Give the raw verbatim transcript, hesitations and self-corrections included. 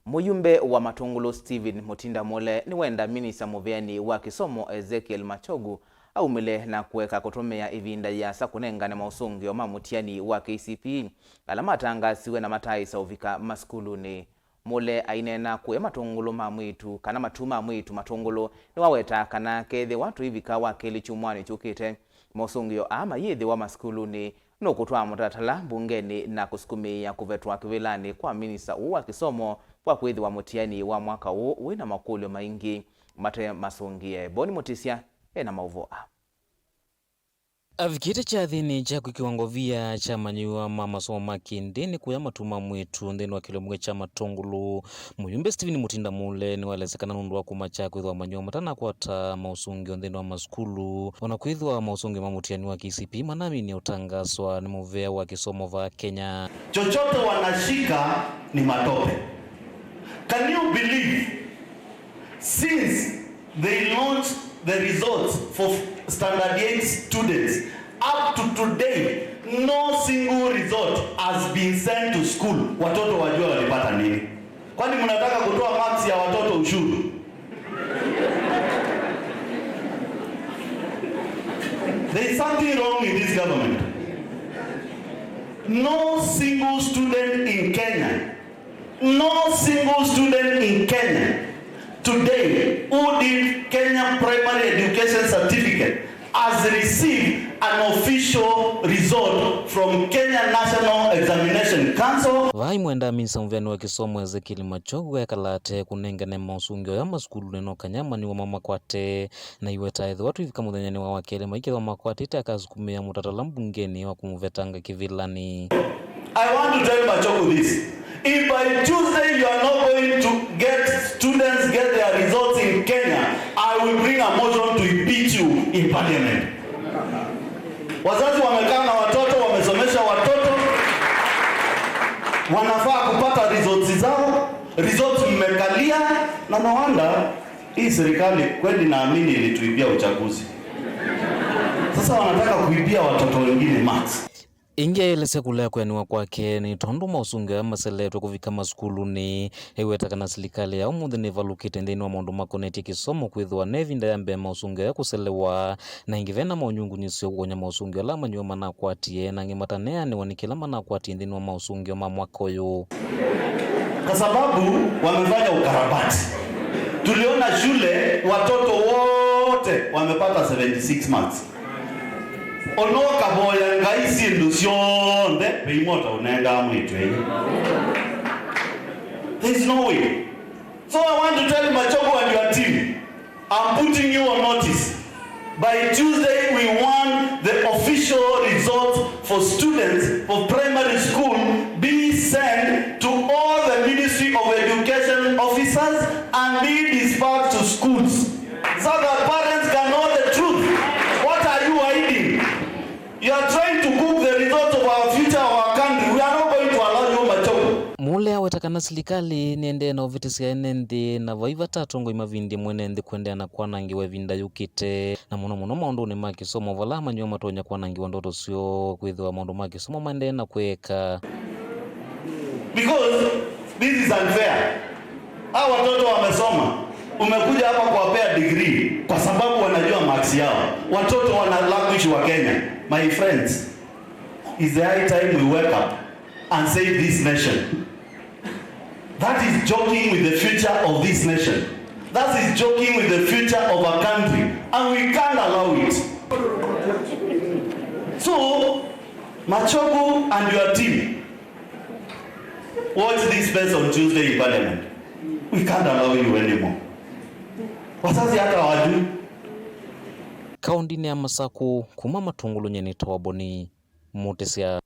Mũyumbe wa Matũngũlũ Stephen Mũtinda Mũle nĩwenda minista mũveani wa kĩsomo Ezekiel Machogu aumĩle na kũeka kũtũmĩa ĩvinda yĩasa kũnengane maũsũngĩo ma mũtiani wa K C P E ala matangaasiwe na mataaĩsa ũvika masukulunĩ. Mũle aineena kũya matũngũlũ ma mwĩĩtu kana matu ma mwĩĩtu matũngũlũ, nĩwawetaa kana kethĩwa tũivika wa kelĩ kyumwanĩ kyũkĩte, maũsũngĩo aa mayĩthĩwa masukulunĩ nũkũtwaa mũtalatala mbungenĩ na kũsukumĩĩa kũvetwa kĩvĩlanĩ kwa minista ũũ wa kĩsomo kwa kwĩthĩwa mũtiani wa mwaka ũũ wĩ na makũlyo maingĩ mate masũngĩe. Boni Mũtĩsya e na maũvoo aa. Avikĩte kyathĩnĩ kya kwĩkĩwa ngovia kya amanyĩw'a ma masomo ma kĩndĩnĩ kũya matu ma mwĩĩtu nthĩnĩ wa kĩlomwe kya Matũngũlũ, mũyumbe Stephen Mũtinda Mũle nĩwaelesya kana nũndũ wa kũmakya kwĩthĩwa amanyĩw'a matanakwata maũsũngĩo nthĩnĩ wa masukulu, o na kwĩthĩwa maũsũngĩo ma mũtiani wa K C P E manaminie ũtangaswa nĩ mũvea wa kĩsomo vaa Kenya. Chochote wanashika ni matope. Can you believe? Since they launched the results for standard eight students, up to today, no single result has been sent to school. Watoto wajua walipata nini? Kwani mnataka kutoa marks ya watoto ushuru? There is something wrong with this government. No single student in Kenya No single student in Kenya today who did Kenya Primary Education Certificate has received an official result from Kenya National Examination Council. Vaa imwenda minista mũveani wa kĩsomo Ezekiel Machogu ekala ate kũnengane maũsũngĩo aya masukulu nĩ no kana amanyĩw'a mamakwate na iweta ethĩwa twĩvika mũthenyanĩ wa wakelĩ maikethwa makwatĩte akasukumĩa mũtalatala mbungenĩ wa kũmũvetanga kĩvĩlanĩ. I want to tell Machogu this. If by Tuesday you are not going to get students get their results in Kenya, I will bring a motion to impeach you in parliament. Wazazi wamekaa na watoto, wamesomesha watoto, wanafaa kupata results zao, results mmekalia, na no wonder hii serikali kweli naamini ilituibia uchaguzi. Sasa wanataka kuibia watoto wengine marks. Ĩngĩ aelesya kũlea kwĩanĩwa kwake nĩ tondũ maũsũngĩo aya maseletwe kũvika masukulunĩ. Aiweta kana silikalĩ ya ũmũnthĩ nĩvalũkĩte nthĩnĩ wa maũndũ makonetye kĩsomo kwĩthĩwa ne ĩvinda ya mbee maũsũngĩo aya kũselewa, na ĩngĩ vena maũnyungunyĩsyo kũkony'a maũsũngĩo ala amanyĩw'a manakwatie, na angĩ mataneanĩwa nĩ kĩla manakwatie nthĩnĩ wa maũsũngĩo ma mwaka ũyũ. Kwa sababu wamefanya ukarabati. Tuliona shule, watoto wote wamepata seventy six marks. Ona ũkavoya Ngai syĩndũ syonthe, veimota ũnengaa mwĩĩtu ĩĩ. There is no way. So I want to tell Machogu and your team, I'm putting you on notice. By Tuesday, we want the official results for students for primary school be sent to all the Ministry of Education officers and be dispatched to schools so that parents can know the truth. What are you hiding? You are trying to cook the results of our future, our country. We are not going to allow you, Machogu. Mũle aweta kana silikalĩ nĩendee na ũvĩtĩsya ene nthĩ, na vai vata atongoi mavindie mwene nthĩ kũendeea na kwanangĩwa ĩvinda yũkĩte, na mũno mũno maũndũnĩ ma kĩsomo, vala amanyĩw'a matonya kwanangĩwa ndoto syoo kwĩthĩwa maũndũ ma kĩsomo maendee na kwĩka. Because this is unfair. Hawa watoto wamesoma, umekuja hapa kuwapea degree kwa sababu wanajua marks yao. Watoto wana language wa Kenya. My friends, it's the high time we wake up and save this nation. That is joking with the future of this nation. That is joking with the future of our country. And we can't allow it. So, Machogu and your team, watch this space on Tuesday in parliament. We can't allow you anymore. Wazazi hata hawajui. Kaũndĩnĩ ya Masakũ, kuma Matũngũlũ nyie nĩtawa Boni Mũtĩsya.